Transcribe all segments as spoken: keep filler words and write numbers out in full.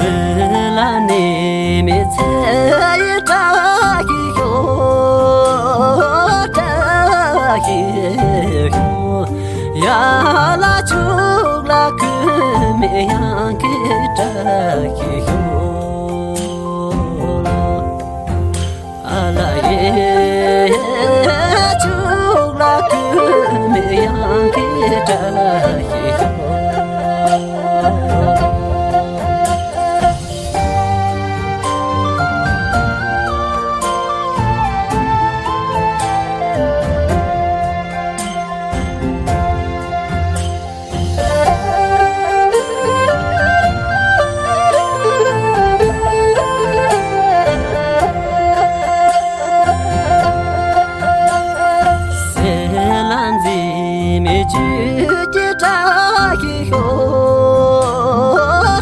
བོད་ལ་ནི་མི་ཚེ་ཡི་བཀྲ་ཤིས་ཤོག་བཀྲ་ཤིས་ཤོག་ཡ་ལ་ཕྱུགས་ལ་ཁུ་མི་ཡང་གི་བཀྲ་ཤིས་ཤོག་ཨ་ལ་ཡེ། ཕྱུགས་ལ་ཁུ་མི་ཡང་གི་བཀྲ་ཤིས་ཤོག་སེ་ལ་འཛིན་མི་ཆོས་ཀྱི་བཀྲ་ཤིས་ཤོག་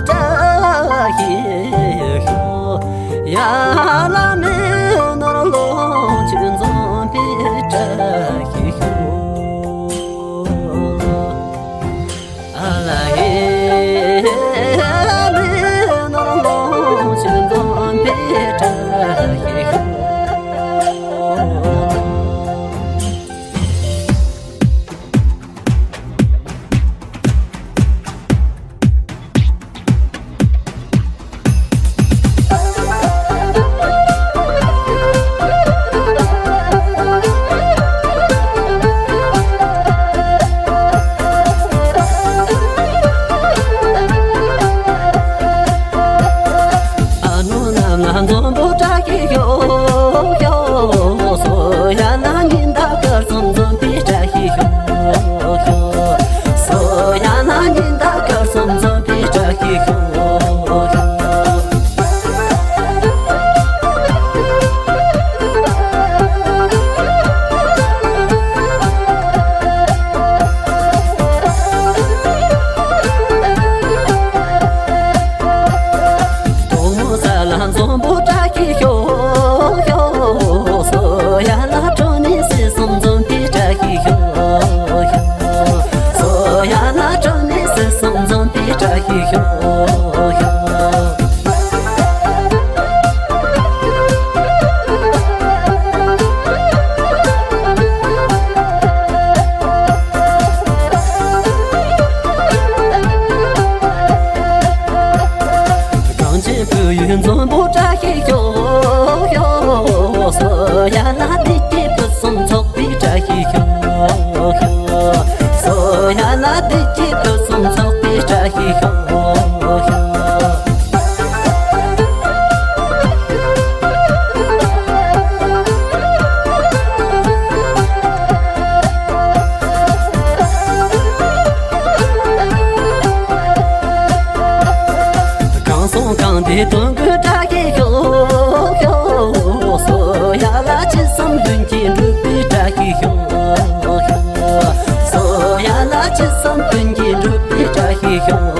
བཀྲ་ཤིས་ཤོག་ཡ་ལ་མི་ནོར་ལོངས་སྤྱོད་འཛོམས་པའི་བཀྲ་ཤིས་ཤོག་ཨ་ལ་ཧེ། ལི་ནོ་ལོ་ཆུ་འཛོམས་པའི་བཀྲ་ཤིས་ཤོག་ཨ་ནུ་རྣམས་ལ་འཛོམས་པོ་བཀྲ་ཤིས་ཤོག་ཤོག་སོ་ཡ་ན་ཉི་ཟླ་སྐར་གསུམ་འཛོམས་པའི་བཀྲ་ཤིས་ཤོག་ཤོག་སོ་ཡ་ན་ཉི་ཟླ་སྐར་གསུམ་འཛོམས་པའི་བཀྲ་ཤིས་ཤོག་ཤོག་དོག་མོ་ས་ལ་འཛོམས་པོ་བཀྲ་ཤིས་ཤོག་ཤོག་སོ་ཡ་ལ་ཁྲོ་ནི་སེ་གསུམ་འཛོམས་པའི་བཀྲ་ཤིས་ཤོག་ཤོག་སོ་ཡ་ལ་ཁྲོ་ནི་སེ་གསུམ་འཛོམས་པའི་བཀྲ་ཤིས་ཤོག་ཤོག་གངས་ཅན་བོད་ཡུལ་འཛོམས་པོ་བཀྲ་ཤིས་ཤོག་ཤོག་སོ་ཡ་ལ་བདེ་སྐྱིད་ཕུན་སུམ་ཚོགས་པའི་བཀྲ་ཤིས་ཤོག་ཤོག་སོ་ཡ་ལ་བདེ་སྐྱིད་ཕུན་སུམ་ཚོགས་པའི་བཀྲ་ཤིས་ཤོག་ཤོག་གང་སོང་གང་བདེ་དོན་ཀུན་བཀྲ་ཤིས་ཤོག་ཤོག་སོ་ཡ་ལ་ཅི་བསམ་ལྷུན་གྱིས་འགྲུབ་པའི་བཀྲ་ཤིས་ཤོག་ཤོག་སོ་ཡ་ལ་ཅི་བསམ་ལྷུན་གྱིས་འགྲུབ་པའི་བཀྲ་ཤིས་ཤོག